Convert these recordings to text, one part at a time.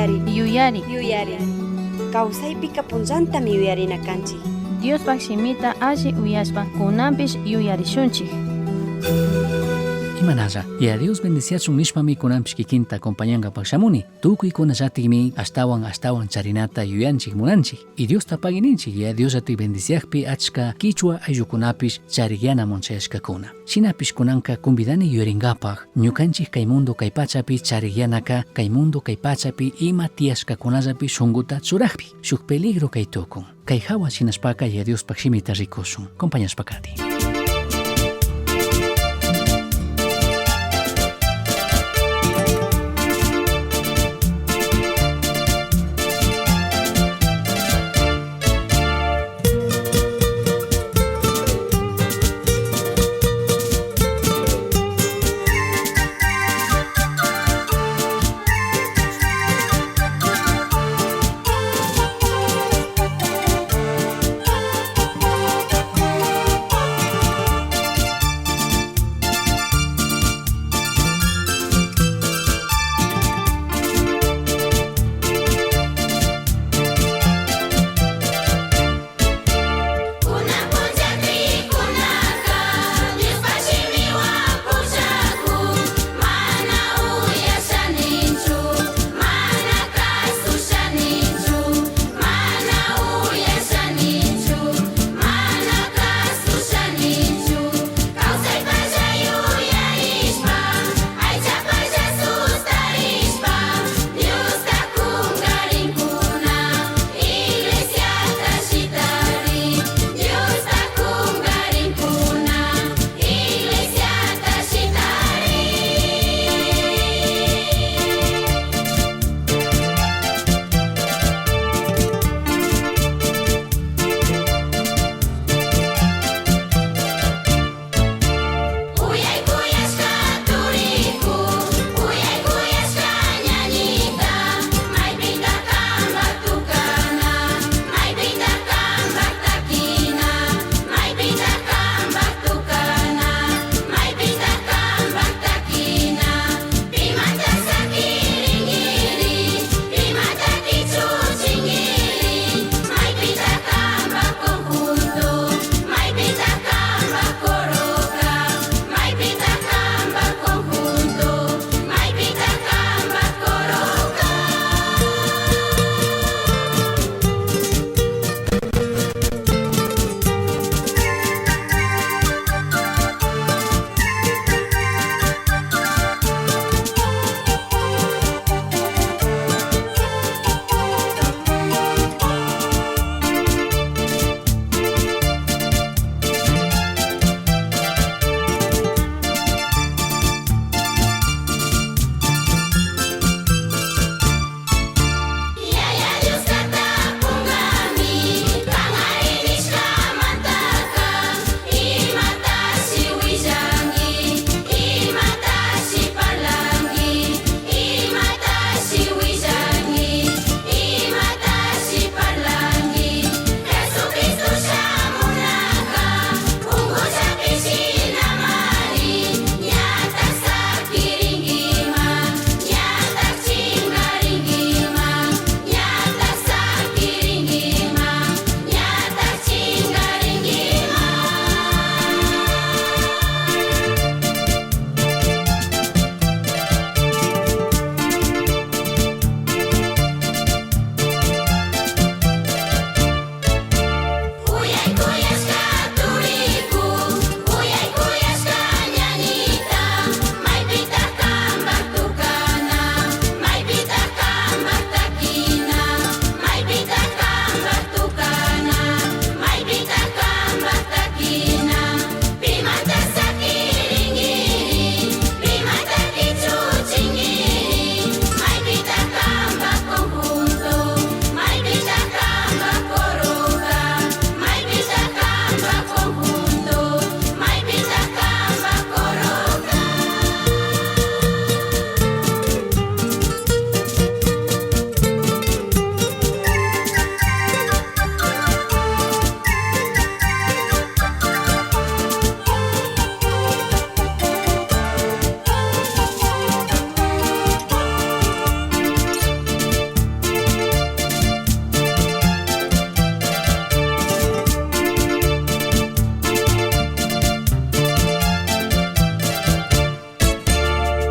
Yuyari. Yuyari. Yuyari. Kawsaypika punllantami yuyarina kanchik. Diospaj shimita alli uyashpa kunanpish yuyarishunchik. Imanalla, Yaya Dios bendiciachun nishpami kunanpish kikinta acompañankapak shamuni. Tukuykunallatikmi ashtawan ashtawan charinata yuyanchik munanchik. Y Diosta pagui ninchik, Yaya Diosllatik bendiciakpi achka kichwa ayllukunapish charikyanamun chayashkakuna. Shinapish kunanka convidani yuyarinkapak, ñukanchik kay mundo kay pachapi charikyanaka kay mundo kay pachapi ima tiyashkakunallapi shunkuta churakpi, shuk peligro kay tukun. Kay hawa shinashpaka Yaya Diospak shimita rikushun. Acompañashpa kati.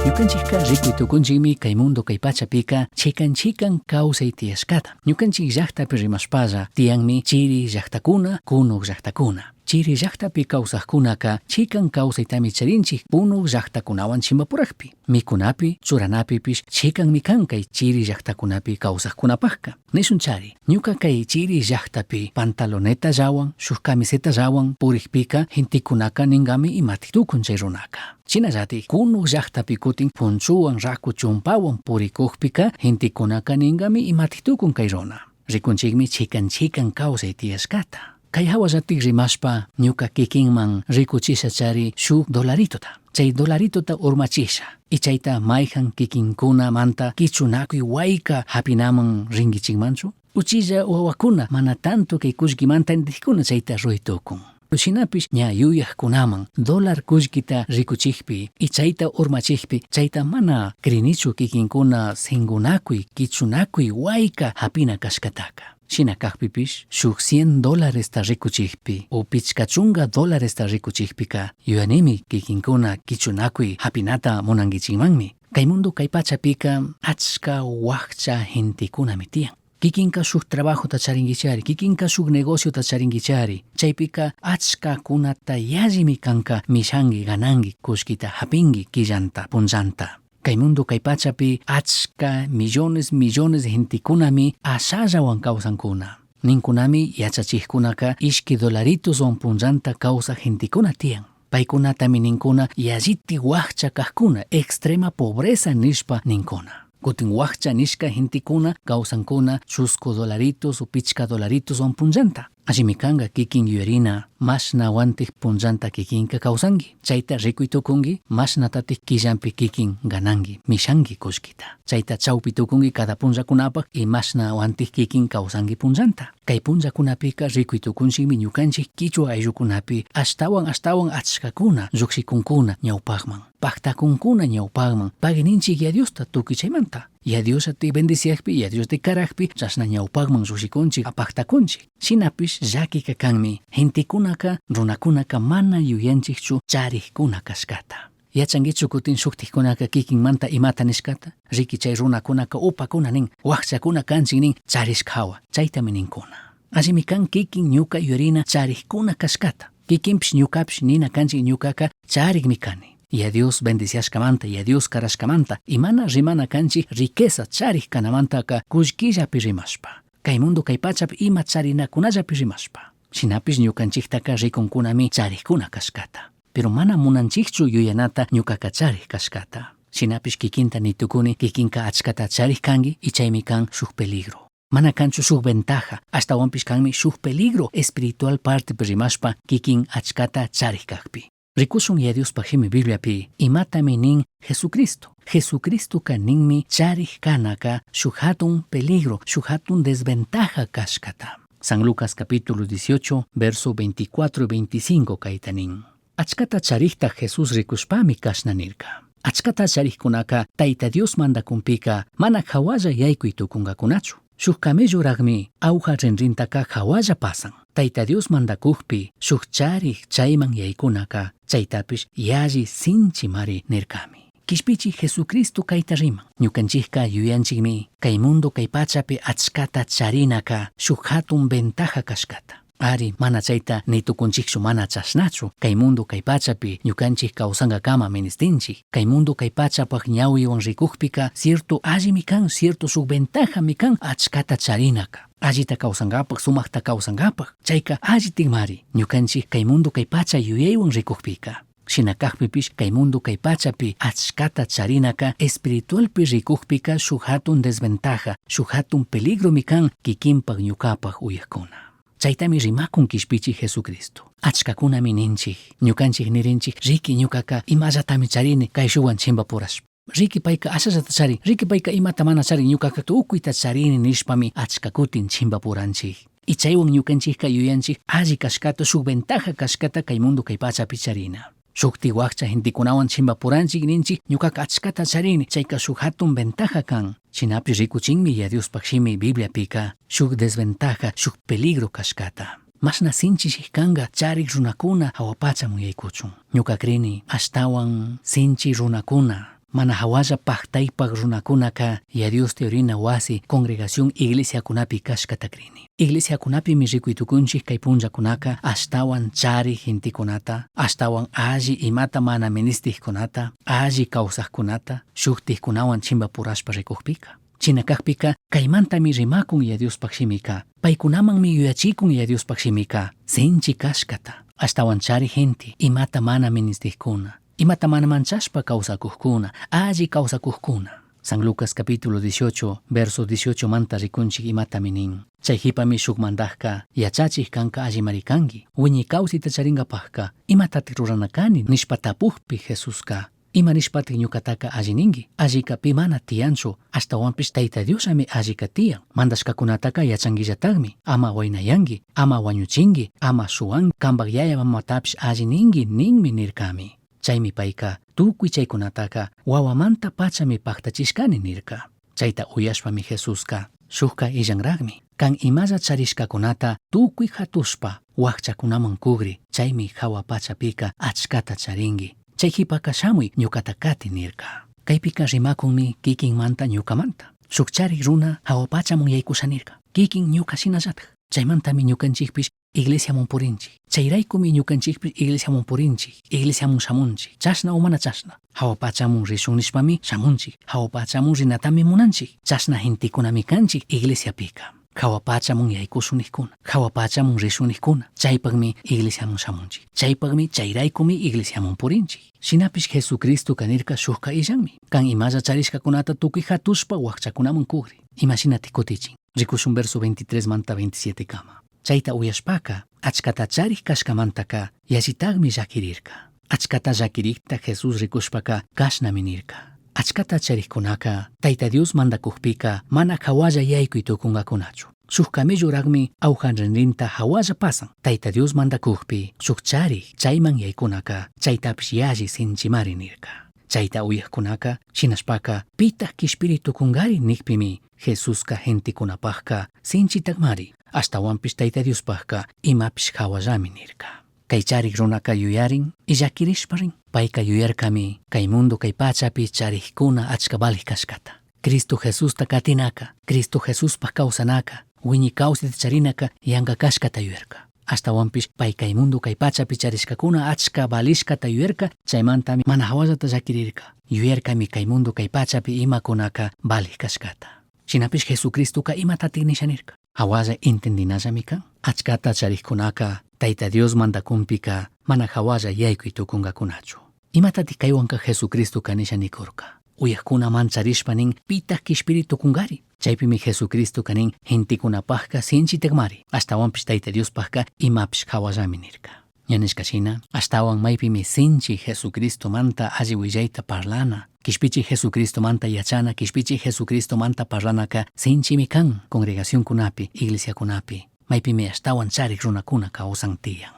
Ñukanchikka rikuy tukunchikmi kay mundo kay pachapika chikan chikan kawsay tiyashkata. Ñukanchik llaktapi rimashpalla tiyanmi chiri llaktakuna, kunuk llaktakuna. Chiri llaktapi kawsakkunaka chikan kawsaytami charinchik punuk llaktakunawan chimpapurakpi. Mikunapi, churanapipish chikanmi kan kay chiri llaktakunapi kawsakkunapakka. Nishun chari, ñuka kay chiri llaktapi pantaloneta llawan, shuk camiseta llawan purikpika gentekunaka ninkami imatik tukun chay runaka. Shinallatik kunuk llaktapi kutin punchuwan raku chumpawan purikukpika gentekunaka ninkami imatik tukun kay runa. Rikunchikmi chikan chikan kawsay tiyashkata. Kay hawallatik rimashpa ñuka kikinman rikuchisha chari shuk dolaritota. Chay dolaritota urmachisha. Y chayta mayhan kikinkunamanta kichunakuy wayka hapinaman rinkichikmanchu? Uchilla wawakuna mana tanto kay kullkimanta intikkuna chayta ruytukun. Shinapish ña yuyakkunaman dólar kullkita rikuchikpi y chayta urmachikpi chayta mana crinichu kikinkuna singunakuy kichunakuy wayka hapina kashkataka. Shina kakpipish shuk 100 dolaresta rikuchikpi o pichka chunka dolaresta rikuchikpika yuyanimi kikinkuna kichunakuy hapinata munankichikmanmi. Kay mundo kay pachapika achka wakcha gentekunami tiyan. Kikinka shuk trabajota charinkichari, kikinka shuk negociota charinkichari, chaypika achkakunata yallimi kanka mishanki gananki kullkita hapinki killanta punllanta. Kay mundo kay pachapi achka millones millones gentekunami ashallawan kawsankuna. Ninkunami yachachikkunaka ishki dolaritoswan punllanta kawsaq gentekuna tiyan. Paykunatami ninkuna yalliti wakcha kajkuna, extrema pobreza nishpa ninkuna. Kutin wakcha nishka gentekuna kawsankuna chusku dolaritos o pichka dolaritoswan punllanta. Allimi kanka kikin yuyarina mashna wantik punllanta kikinka kawsanki. Chayta rikuy tukunki mashnatatik killanpi kikin gananki, mishanki kullkita. Chayta chawpi tukunki cada punllakunapak y mashna wantik kikin kawsanki punllanta. Kay punllakunapika rikuy tukunchikmi ñukanchik kichwa ayllukunapi ashtawan ashtawan achkakuna lluqshikunkuna ñawpaqman. Paktakunkuna ñawpaqman. Pagui ninchik ya Diosta tukuy chaymanta. Ya Dios ati bendiciakpi, ya Dios te karakpi, chashna ñawpaqman lluqshikunchik apaktakunchik. Shinapish llakika kanmi, gentekunaka, runakunaka mana yuyanchikchu charikkuna kashkata. Yachankichu kutin shuktikkunaka kikinmanta imata nishkata? Riki chay runakunaka upakuna nin, wakchakuna kanchik nin, charishka hawa, chaytami ninkuna. Allimi kan kikin ñuka yuyarina charikkuna kashkata. Kikinpish ñukapish nina kanchik ñukaka charikmi kani. Ya Dios bendiciashkamanta, ya Dios karashkamanta, y mana rimana kanchik riqueza charik kanamantaka kullkillapi rimashpa. Kay mundo kay pachapi ima charinakunallapi rimashpa. Shinapish ñukanchiktaka rikunkunami charikkuna kashkata. Pero mana munanchikchu yuyanata ñukaka charik kashkata. Shinapish kikinta nitukuni kikinka achkata charik kanki y chaymi kan shuk peligro. Mana kanchu shuk ventaja, ashtawanpish kanmi shuk peligro espiritual partepi rimashpa kikin achkata charik kakpi. Rikushun ya Diospaj shimi Bibliapi imatami nin Jesucristo. Jesucristoka ninmi charik kanaka shuk hatun peligro, shuk hatun desventaja kashkata. San Lucas capítulo 18, verso 24 y 25 kayta nin. Achkata charikta Jesús rikushpami kashna nirka. Achkata charikkunaka Tayta Dios mandakunpika mana hawalla yaykuy tukunkakunachu. Shuk camelloraqmi awja rinrintaka hawalla pasan. Tayta Dios mandakukpi shuk charik chayman yaykunaka chaytapish yalli sinchimari nirkami. Kishpichi Jesucristo kayta riman. Ñukanchikka yuyanchikmi kay mundo kay pachapi achkata charinaka shuk hatun ventaja kashkata. Ari, mana chayta nitukunchikchu mana chashnachu. Kay mundo kay pachapi ñukanchik kawsankakama ministinchik. Kay mundo kay pachapaj ñawiwan rikukpika cierto allimi kan, cierto shuk ventajami kan achkata charinaka. Allita kawsankapak, sumakta kawsankapak. Chayka allitikmari ñukanchik kay mundo kay pacha yuyaywan rikukpika. Shina kakpipish kay mundo kay pachapi achkata charinaka espiritualpi rikukpika shuk hatun desventaja, shuk hatun peligromi kan kikinpak ñukapak uyakuna. Chaytami rimakun kishpichi Jesucristo. Achkakunami ninchik, ñukanchik nirinchik, riki ñukaka imallatami charini kayshuwan chimpapurashpa. Riki payka ashallata charin, riki payka imata mana charin, ñukaka tukuyta charini nishpami achkakutin chimpapuranchik. Y chaywan ñukanchikka yuyanchik alli kashkata, shuk ventaja kashkata kay mundo kay pachapi charina. Shukti wakcha gentekunawan chimpapuranchik ninchik ñukaka achkata charini, chayka shuk hatun ventaja kan. Shinapish rikuchinmi ya Diospaj shimi Bibliapika shuk desventaja, shuk peligro kashkata. Mashna sinchi kanka charik runakuna hawa pachaman yaykuchun. Ñuka krini ashtawan sinchi runakuna. Mana jahualla pajtaipaj runacunaca Yaya Diosta yuyarina huasi congregación iglesiacunapi cashcata crini. Iglesiacunapimi ricui tucunchij cai punllacunaca ashtahuan charij gentecunata, ashtahuan alli imata mana ministijcunata, alli causajcunata, shujtijcunahuan chimbapurashpa ricujpica. Shina cajpica caimantami rimacun Yaya Diospaj shimica, paicunamanmi yuyachicun Yaya Diospaj shimica, sinchi cashcata. Ashtahuan charij gente, imata mana ministijcuna, imata mana manchashpa causacujcuna, alli causacujcuna. San Lucas capítulo 18, verso 18 manta ricunchij imatami nin. Chai jipami shuj mandajca, yachachij canca allimari cangui, huiñai causaita charingapajca, imatataj rurana cani nishpa tapujpi Jesusca, ima nishpataj ñucataca alli ningui? Allica pi mana tiyanchu, ashtahuanpish Taita Diosllami allica tiyan. Mandashcacunataca yachanguillatajmi, ama huainayangui, ama huañuchingui, ama shuhuangui, cambaj yaya mamatapish alli ningui ninmi nircami. Chaimi paica, tucui chaicunataca huahuamanta pachami pajtachishcani nirca. Chaita uyashpami Jesusca, Shujca illanrajmi, can imalla charishcacunata tucui jatushpa huajchacunaman cugri, chaimi jahua pachapica achcata charingui. Chai jipaca shamui ñucata cati nirca. Caipica rimacunmi quiquinmanta ñucamanta. Shuj charij runa jahua pachaman yaicusha nirca, quiquin ñuca shinallataj. Chaimantami ñucanchijpish iglesiaman purinchij. Chairaicumi ñucanchijpish iglesiaman purinchij, iglesiaman shamunchij. Chashna o mana chashna. Jahua pachaman rishun nishpami shamunchij. Jahua pachaman rinatami munanchij. Chashna gentecunami canchij iglesiapica. Jahua pachaman yaicushun nijcuna, jahua pachaman rishun nijcuna. Chaipajmi iglesiaman shamunchij. Chaipajmi chairaicumi iglesiaman purinchij. Shinapish Jesucristoca nirca shujca illanmi. Can imalla charishcacunata tucui jatushpa huajchacunaman cugri. Ima shinataj cutichin? Ricushun verso 23 manta 27 cama. Chaita uyashpaca, achcata charij cashcamantaca yallitajmi llaquirirca. Achcata llaquirijta Jesús ricushpaca cashnami nirca. Achcata charijcunaca Taita Dios mandacujpica mana jahualla yaicui tucungacunachu. Shuj camellorajmi aguja rinrinta jahualla pasan. Taita Dios mandacujpi shuj charij chaiman yaicunaca chaitapish yalli sinchimari nirca. Chaita uyajcunaca shinashpaca pitaj quishpiri tucungari nijpimi Jesusca gentecunapajca sinchitajmari, ashtahuanpish Taita Diospajca imapish jahuallami nirca. Cai charij runaca yuyarin y llaquirishpa rin. Paica yuyarcami cai mundo cai pachapi charijcuna achca valij cashcata. Cristo Jesusta catinaca, Cristo Jesuspaj causanaca, huiñai causaita charinaca yanga cashcata yuyarca. Ashtahuanpish pai cai mundo cai pachapi charishcacuna achca valishcata yuyarca, chaimantami mana jahuallata llaquirirca. Yuyarcami cai mundo cai pachapi imacunaca valij cashcata. Shinapish Jesucristoca imatataj nisha nirca? Jahualla entendinallami can. Achcata charijcunaca Taita Dios mandacunpica mana jahualla yaicui tucungacunachu. Imatataj caihuanca Jesucristoca nisha nicurca? Uyajcuna mancharishpa nin pitaj quishpiri tucungari? Chaipimi Jesucristoca nin gentecunapajca sinchitajmari, ashtahuanpish Taita Diospajca imapish jahuallami nirca. Ña nishca shina, ashtahuan maipimi sinchi Jesucristomanta alli huillaita parlana, quishpichij Jesucristomanta yachana, quishpichij Jesucristomanta parlanaca sinchimi can congregacioncunapi, iglesiacunapi, maipimi ashtahuan charij runacuna causan tiyan.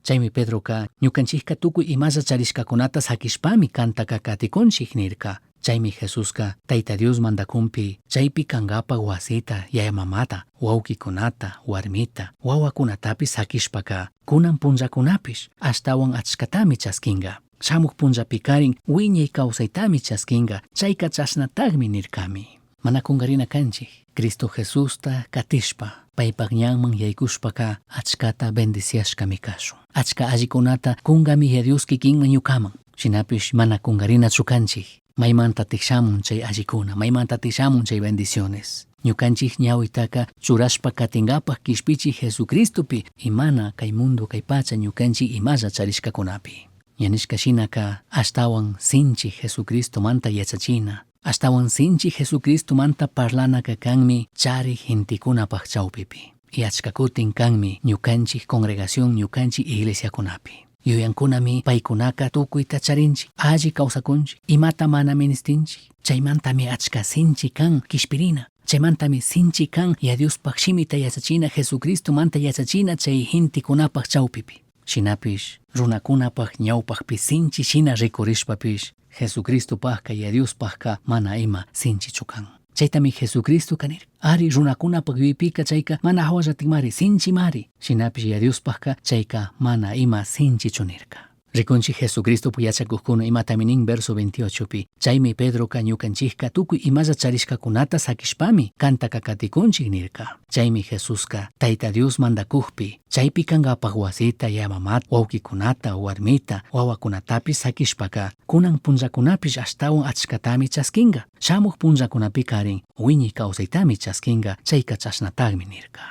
Chaimi Pedroca, ñucanchijca tucui imalla charishcacunata saquishpami cantaca caticunchij nirca. Chaimi Jesusca, Taita Dios mandacunpi, chaipi cangapaj huasita, yaya mamata, huauquicunata, huarmita, huahuacunatapish saquishpaca, cunan punllacunapish ashtahuan achcatami chasquinga. Shamuj punllapicarin huiñai causaitami chasquinga, chaica chashnatajmi nircami. Mana cungarina canchij, Cristo Jesusta catishpa, paipaj ñanman yaicushpaca achcata bendiciashcami cashun. Achca allicunata cungami Yaya Dios quiquinman ñucaman. Shinapish mana cungarinachu canchij. Maimantataj shamun chai allicuna, maimantataj shamun chai bendiciones. Ñucanchij ñahuitaca churashpa catingapaj quishpichij Jesucristopi y mana cai mundo cai pacha ñucanchij imalla charishcacunapi. Ña nishca shinaca ashtahuan sinchi Jesucristomanta yachachina, ashtahuan sinchi Jesucristomanta parlanaca canmi charij gentecunapaj chaupipi. Y achca cutin canmi ñucanchij congregación ñucanchij iglesiacunapi. Yuyancunami paicunaca tucuita charinchij, alli causacunchij, imata mana ministinchij. Chaimantami achca sinchi can quishpirina. Chaimantami sinchi can Yaya Diospaj shimita yachachina, Jesucristomanta yachachina chai gentecunapaj chaupipi. Shinapish runacunapaj ñaupajpi sinchi shina ricurishpapish Jesucristopajca Yaya Diospajca mana ima sinchichu can. Chaitami Jesucristoca nirca. Ari, runacunapaj yuyaipica chaica mana jahuallatajmari, sinchimari. Shinapish Yaya Diospajca chaica mana ima sinchichu nirca. Rikunchik Jesucristopi yachakujkuna imatami nin verso 28pi. Chaymi Pedroka ñukanchikka tukuy imalla charishkakunata sakishpami kantaka katikunchik nirka. Chaymi Jesuska Tayta Dios mandakujpi chaypi kankapak wasita ya mamata, wawkikunata, warmita, wawakunatapish sakishpaka kunan punllakunapish ashtawan achkatami chaskinka. Shamuj punllakunapikarin wiñay kawsaytami chaskinka, chayka chashnatakmi nirka.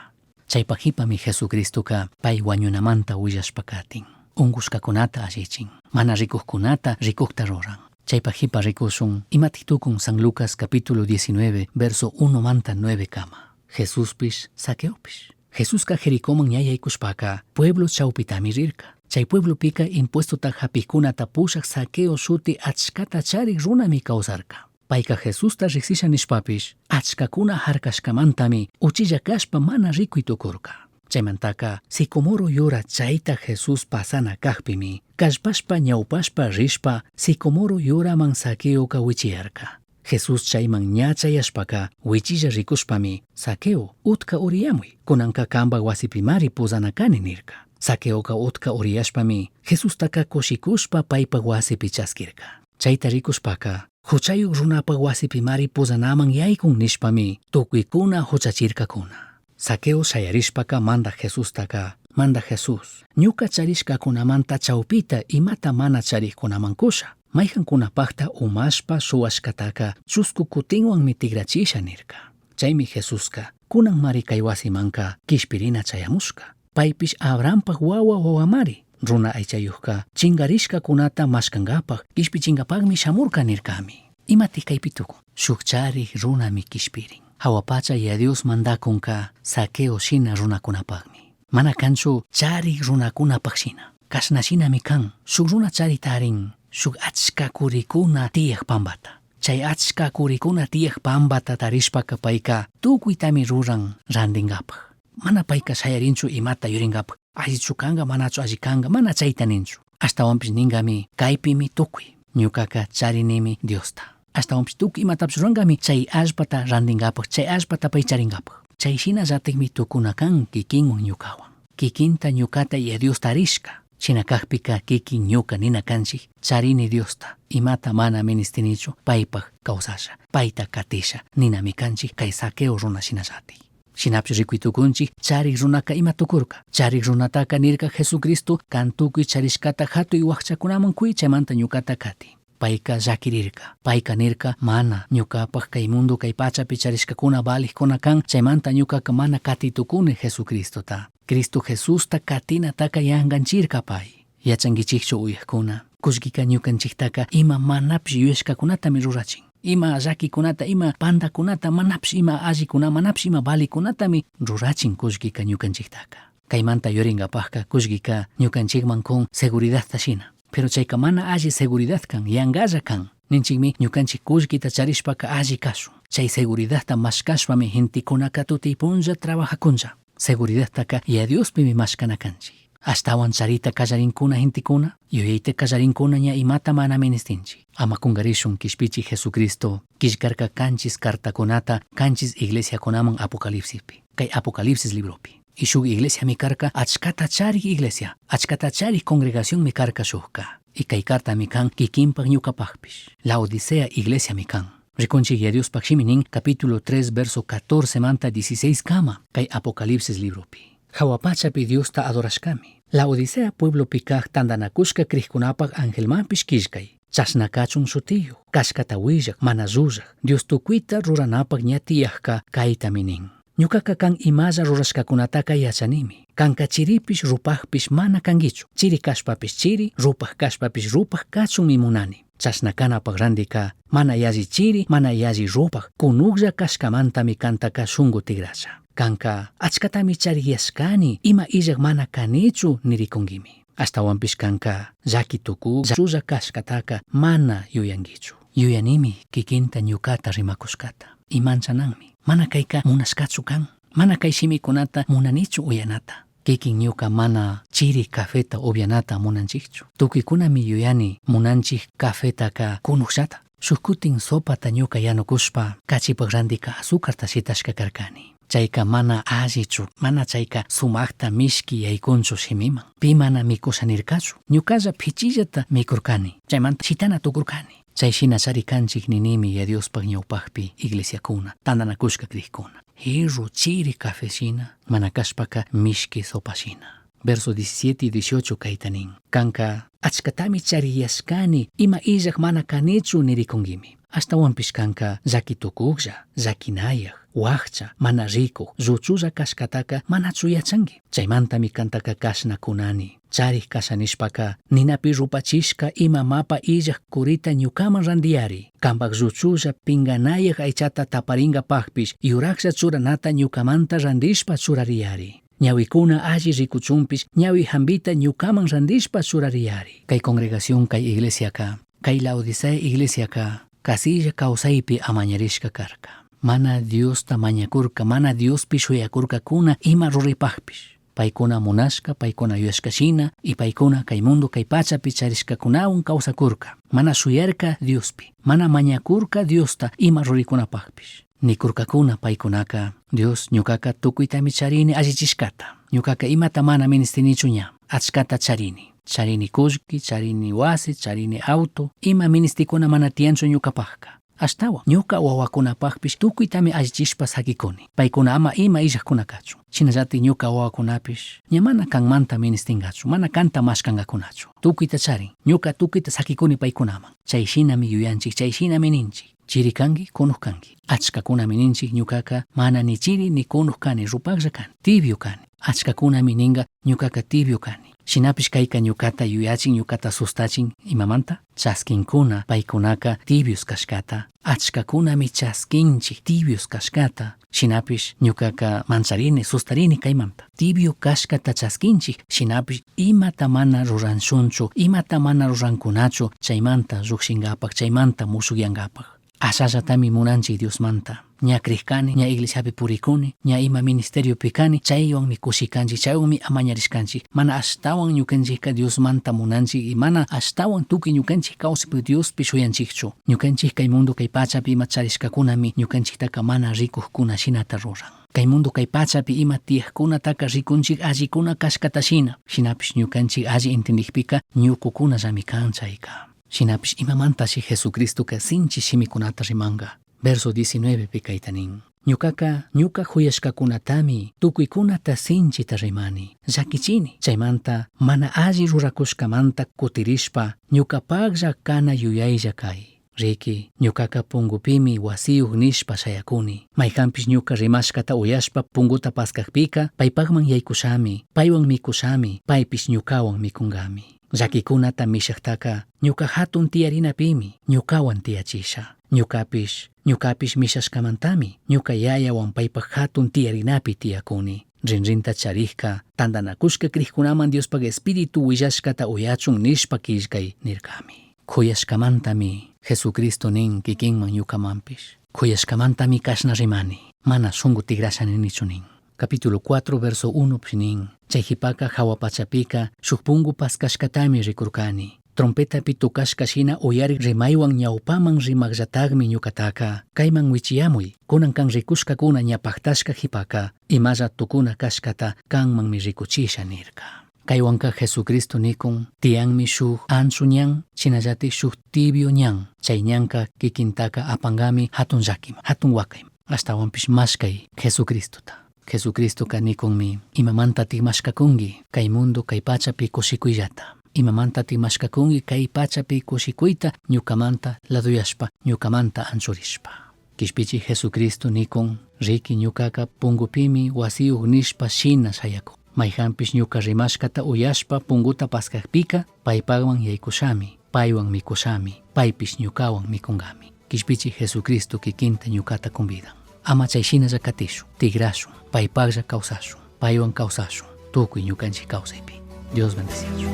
Chaypak jipami Jesucristoka pay wañunamanta willashpa katin. Unkushkakunata allichin, mana rikujkunata rikujta ruran. Chaypak jipa rikushun imatik tukun San Lucas capítulo 19 verso 1 manta 9 kama. Jesuspish, Zaqueopish. Jesuska Jericoman ña yaykushpaka pueblo chawpitami rirka. Chay pueblopika impuestota japijkunata pushak Zaqueo shuti achkata charik runami kawsarka. Payka Jesusta riksisha nishpapish achkakuna harkashkamantami uchilla kashpa mana rikuy tukurka. Chaymantaka sicomoro yura chayta Jesús pasana kajpimi kallpashpa ñawpashpa rishpa sicomoro yuraman Zaqueoka wichiyarka. Jesús chayman ña chayashpaka wichilla rikushpami Zaqueo utka uriyamuy kunanka kanpak wasipimari pozana kani nirka. Zaqueoka utka uriyashpami Jesustaka kushikushpa paypak wasipi chaskirka. Chayta rikushpaka huchayuk runapak wasipimari pozanaman yaykun nishpami tukuykuna huchachirkakuna. Zaqueo shayarishpaka mandaj Jesustaka, Mandaj Jesús, ñuka charishkakunamanta chawpita imata mana charikkunaman kusha, maykankunapakta umashpa shuwashkataka chusku kutinwanmi tigrachisha nirka. Chaymi Jesuska, kunan mari kay wasimanka kishpirina chayamushka. Paypish Abrahampak wawa wawamari, runa aychayukka chinkarishkakunata mashkankapak kishpichinkapakmi shamurka nirkami. Imatik kaypi tukun? Shuk charik runami kishpirin. Hawa pacha ya Dios mandakunka Zaqueo shina runakunapakmi. Mana kanchu charik runakunapak shina. Kashna shinami kan, shuk runa charitarin, shuk achka kurikuna tiyak pampata. Chay achka kurikuna tiyak pampata tarishpaka payka tukuytami ruran rantinkapak. Mana payka shayarinchu imata yurinkapak, allichu kanka manachu alli kanka, mana chayta ninchu. Ashtawanpish ninkami kaypimi tukuy, ñukaka charinimi Diosta. Ashtawanpish tukuy imatapish rurankami chay allpata rantinkapak, chay allpata pay charinkapak. Chay shinallatikmi tukuna kan kikinwan ñukawan. Kikinta ñukata y a Dios tarishka. Shina kakpika kikin ñuka nina kanchik, charini Diosta, imata mana ministinichu paypak kawsasha, payta katisha, ninami kanchik kay Zaqueo runa shinallatik. Shinapish rikuy tukunchik, charik runaka ima tukurka. Charik runataka nirka Jesucristo kan tukuy charishkata hatuy wakchakunaman kuy chaymanta ñukata kati. Payka llakirirka. Payka nirka mana ñukapak kay mundo kay pachapi charishkakuna valijkuna kan chaymanta ñukaka mana kati tukuni Jesucristota. Cristo Jesusta katinataka yanganchirka pay. Yachankichikchu uyakuna. Kullkika ñukanchiktaka ima manapish yuyashkakunatami rurachin. Ima llakikunata, ima pandakunata, manapish ima allikuna, manapish ima valikunatami rurachin kullkika ñukanchiktaka. Kaymanta yurinkapakka kullkika ñukanchikman kun seguridadta shina. Pero chayka mana alli seguridad kan, yankalla kan. Ninchikmi ñukanchik kullkita charishpaka alli kashun. Chay seguridadta mashkashpami gentekunaka tuti punlla trabajakunlla. Seguridadtaka ya Diospimi mashkana kanchik. Ashtawan charita kallarinkuna gentekuna, yuyayta kallarinkuna ña imata mana ministinchik. Ama kungarishun kishpichi Jesucristo killkarka kanchis cartakunata kanchis iglesiakunaman Apocalipsispi. Kay Apocalipsis libropi. Y shuk iglesia mi karka achkata charik iglesia, achkata charik congregación mi karka shukka. Y kay carta mi kan kikinpak ñukapakpish. Laodicea iglesia mi kan. Rikunchik ya Diospaj shimi nin capítulo 3 verso 14 manta 16 kama kay Apocalipsis libropi. Hawa pachapi Diosta adorashkami. Laodicea pueblopi kaj tandanakushka krikkunapak angelmanpish killkay. Chashna kachun shutiyuj, kashkata willak, mana llullak, Dios tukuyta ruranapak ña tiyajka kaytami nin. Ñukaka kan imalla rurashkakunataka yachanimi. Kanka chiripish rupajpish mana kankichu. Chiri kashpapish chiri, rupaj kashpapish rupaj kachunmi munani. Chashna kanapak randika mana yalli chiri, mana yalli rupaj, kunuklla kashkamantami kantaka shunku tigrasha. Kanka achkatami chariyashkani, ima illak mana kanichu nirikunkimi. Ashtawanpish kanka llaki tukuk, llulla kashkataka mana yuyankichu. Yuyanimi kikinta ñukata rimakushkata. Imanchananmi. Mana kayka munashkachu kan. Mana kay shimikunata munanichu uyanata. Kikin ñuka mana chiri cafeta upyanata munanchikchu. Tukuykunami yuyani munanchik cafetaka kunukllata. Shuk kutin sopata ñuka yanukushpa kachipak randika azucarta shitashka karkani. Chaica mana allichu, mana chaica sumajta mishqui yaycunchu shimiman. Pi mana micusha nircachu. Ñucalla pichillata micurcani. Chaymanta shitana tucurcani. Chay shinachari kanchik ninimi ya Diospaj ñawpajpi iglesiakuna, tandanakushka crijkuna. Jirru chiri café shina, mana kashpaka mishki sopa shina. Verso 17 y 18 kayta nin. Kanka achkatami chariyashkani, ima illaj mana kanichu nirikunkimi. Ashtawanpish kanka llaki tukuklla, llakinayaj, wakcha, mana rikuj, lluchulla kashkataka manachu yachanki. Chaymantami kantaka kashna kunani. Charij kasha nishpaka, ninapi rupachishka ima mapa illaj curita ñukaman randiyari. Kampak lluchulla pinganayaj aychata taparingapajpish, yuraklla churanata ñukamanta randishpa churariyari. Ñawikuna alli rikuchunpish, ñawi hambita ñukaman randishpa churariyari. Kay congregación, kay iglesiaka, kay Laodicea iglesiaka, casilla kawsaypi amañarishka karka. Mana Diosta mañakurka, mana Diospi shuyakurkakuna ima ruraypajpish. Paykuna munashka, paykuna yuyashka shina, y paykuna kay mundo kay pachapi charishkakunawan kawsakurka. Mana shuyarka Diospi, mana mañakurka Diosta ima ruraykunapajpish. Nikurkakuna paykunaka, Dios ñukaka tukuytami charini allichishkata. Ñukaka imata mana ministinichu ña, achkata charini. Charini kullki, charini wasi, charini auto, ima ministikuna mana tiyanchu ñukapajka. Ashtawan, ñuka wawakunapajpish tukuytami allichishpa sakikuni. Paykuna ama ima illajkuna kachun. Shinallatik ñuka wawakunapish ña mana kanmanta ministingachu, mana kanta mashkangakunachu. Tukuyta charin, ñuka tukuyta sakikuni paykunaman. Chay shinami yuyanchik, chay shinami ninchik. Chiri kanki, kunuj kanki. Achkakunami ninchik ñukaka mana ni chiri ni kunuj kani, rupaklla kani, tibio kani. Achkakunami ninga ñukaka tibio kani. Shinapish kayka ñukata yuyachin, ñukata sustachin, imamanta? Chaskinkuna, paykunaka tibios kashkata. Achkakunami chaskinchik tibios kashkata. Shinapish ñukaka mancharini, sustarini kaymanta. Tibio kashkata chaskinchik, shinapish imata mana ruranshunchu, imata mana rurankunachu, chaymanta llukshinkapak, chaymanta mushukyankapak. Ashallatami munanchik Diosmanta. Ña crishkani, ña iglesiapi purikuni, ña ima ministeriopi kani, chaywanmi kushikanchik, chaywanmi amañarishkanchik. Mana ashtawan ñukanchikka Diosmanta munanchik y mana ashtawan tukuy ñukanchik kawsaypi Diospi shuyanchikchu. Ñukanchik kay mundo kay pachapi ima charishkakunami ñukanchiktaka mana rikujkuna shinata ruran. Kay mundo kay pachapi ima tiyajkunataka rikunchik allikuna kashkata shina. Shinapish ñukanchik alli entendikpika ñukukunallami kan chayka. Shinapish imamantashi Jesucristoka sinchi shimikunata rimanka. Verso 19 pi kayta nin. Ñukaka ñuka huyashkakunatami tukuykunata sinchita rimani. Llakichini. Chaymanta mana alli rurakushkamanta kutirishpa ñukapaklla kana yuyaylla kay. Riki, ñukaka pungupimi wasiyuj nishpa shayakuni. Maykanpish ñuka rimashkata uyashpa punguta paskakpika, paypakman yaykushami, paywan mikushami, paypish ñukawan mikunkami. Llakikunata mishaktaka ñuka hatun tiyarinapimi ñukawan tiyachisha. Ñukapish, ñukapish mishashkamantami ñuka yayawan paypak hatun tiyarinapi tiyakuni. Rinrinta charijka tandanakushka crijkunaman Diospak Espíritu willashkata uyachun nishpa killkay nirkami. Kuyashkamantami Jesucristo nin kikinman ñukamanpish. Kuyashkamantami kashna rimani, mana shunku tigrasha ninichu nin. Capítulo 4, verso 1 nin. Chay jipaka hawa pachapika shuk pungu paskashkatami rikurkani. Trompetapi tukashka shina uyari rimaywan ñawpaman rimakllatakmi ñukataka. Kayman wichiyamuy, kunan kan rikushkakuna ña paktashka jipaka, imalla tukuna kashkata kanmanmi rikuchisha nirka. Kaywanka Jesucristo nikun, tiyanmi shuk anchu ñan, shinallatik shuk tibio ñan. Chay ñanka kikintaka apangami hatun llakiman, hatun wakayman. Ashtawanpish mashkay Jesucristota. Jesucristoka nikunmi, imamantatik mashkakunki, kay mundo kay pachapi kushikuyllata. Imamantatik mashkakunki kay pachapi kushikuyta ñukamanta laduyashpa, ñukamanta anchurishpa. Kishpichi Jesucristo nikun, riki ñukaka pungupimi wasiyuj nishpa shina shayakun. Mayjanpish ñuka rimashkata uyashpa punguta paskakpika, paypakman yaykushami, paywan mikushami, paypish ñukawan mikunkami. Kishpichi Jesucristo kikinta ñukata convidan. Ama chay shinalla katishun, tigrashun, paypaklla kawsashun, paywan kawsashun, tukuy ñukanchik kawsaypi. Dios bendeciachun.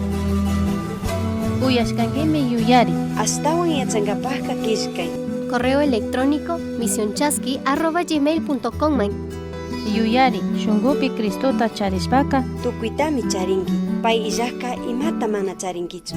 Uyashkankimi yuyari. Ashtawan yachankapajka killkay. Correo electrónico misionchasqui@gmail.com. Yuyari, shunkupi Cristota charishpaka Tukuytami charinki. Pay illajka imata mana charinkichu.